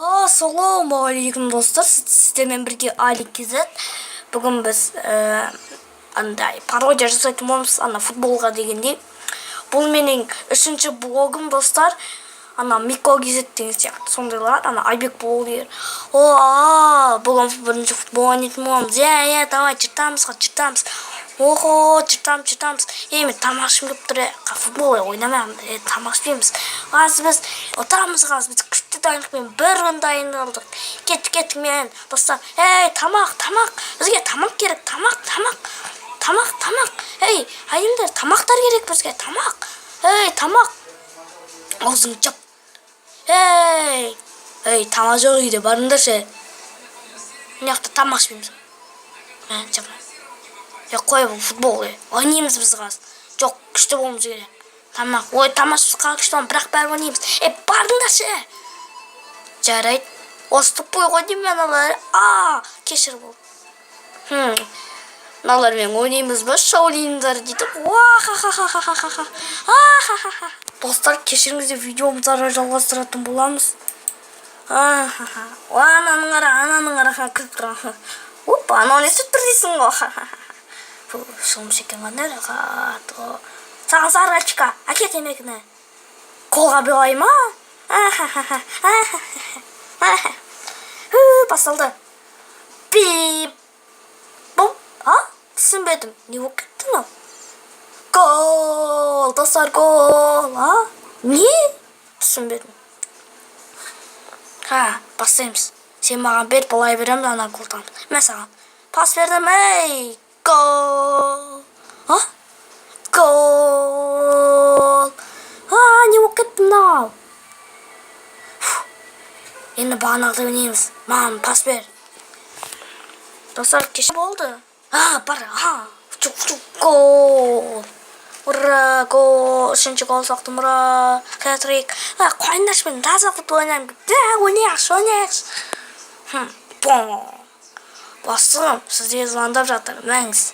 Ассалаумағалейкум, достар! Сіздермен бірге Али KZ. Бүгін біз андай пародия жасайтын боламыз, ана футболға дегендей. Бұл менің үшінші блогым, достар. Ана Мико KZ деген сияқты сондайлар, ана Айбек блогер. О, а, бүгін бірінші футбол ойнайтын боламыз. Иә, давай, жыртамыз, жыртамыз. Охо, жыртамыз, жыртамыз. Е, мен тамақ ішкім келіп тұр, е. Футбол ойнамаймын, е, тамақ ішпейміз. Қазір біз ұтамыз, қазір біз күшті дайындықпен бір күн дайындалдық. Кеттік, кеттік мен, достар. Ей, тамақ, тамақ, бізге тамақ керек, тамақ, тамақ, тамақ, тамақ. Ей, әйелдер, тамақтар керек бізге, тамақ. Ей, тамақ. Аузыңды жап. Ей, ей, тамақ жоқ үйде, барыңдаршы. Мына жақта тамақ ішпейміз. Мә, жап. Е, қой, бұл футбол, е. Ойнаймыз біз қазір. Жоқ, күшті болуымыз керек. Тамақ, ой, тамақ ішпей қалай күшті боламыз, бірақ бәрібір ойнаймыз. Е, барыңдаршы. Жарайды. Осы тупой ғой деймін аналар. А, кешір бол. Мыналармен ойнаймыз ба, шаолиндар дейді. Уа, ха ха ха ха ха ха. А, ха ха ха. Достар, кешіріңіздер, видеомызды ары жалғастыратын боламыз. А, ха ха. Уа, ананың қара, ананың қара, ха, күліп тұр. Опа, анау не істеп тұр дейсің ғой. Ха ха ха. Фу, шылым шеккен қандай рахат. Саған сары очка, әке темекіні. Қолға былай ма? А-ха-ха-ха. А-ха-ха. Ху, басталды. Бип. Бұп. А? Түсінбедім. Не болып кетті мынау? Гол! Достар, гол! А? Не? Түсінбедім. Ха, бастаймыз. Сен маған бер, былай беремін, ана голдан. Мен саған пас бердім, ей! Гол! А? Гол! А, не болып кетті мынау? Фу. Енді бағанағыдай ойнаймыз. Маған пас бер. Достар, кеш болды. А, бар, а, чук, чук, гол! Ура, гол! Үшінші гол соқтым, ура! Хет-трик. А, қойыңдаршы, мен таза футбол ойнаймын. Да, ойнайықшы, ойнайықшы. Хм, бом. Бастығым, сізге звондап жатыр, мәңіз.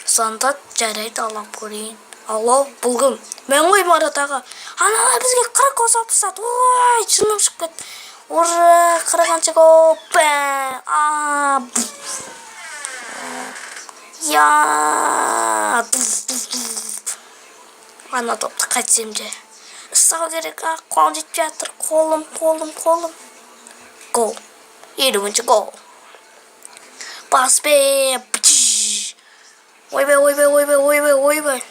Звондады, жарайды, алып көрейін. Алло, бұл кім? Мен ғой, Марат аға. Аналар бізге 40 гол салып тастады. Ой, жыным шығып кетті. Ура, 40-шы гол. Бә, а, я. Ана топты қайтсем де. Ұстау керек, а, қолым жетпей жатыр. Қолым, қолым, қолым. Гол. 50-ші гол. Пас бер. Ойбай, ойбай, ойбай, ойбай, ойбай.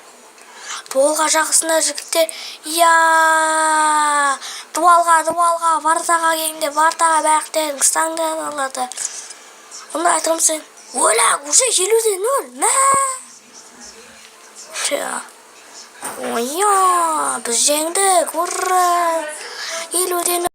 Дуалға жақсыңдар, жігіттер. Я! Дуалға, дуалға, вартаға келіңдер, вартаға бәріктерің ұстаңдар алады. Онда айтырмын сен. Оля, уже 50-де 0. Мә. Тя. Ой, біз жеңдік, ура! 50-де 0.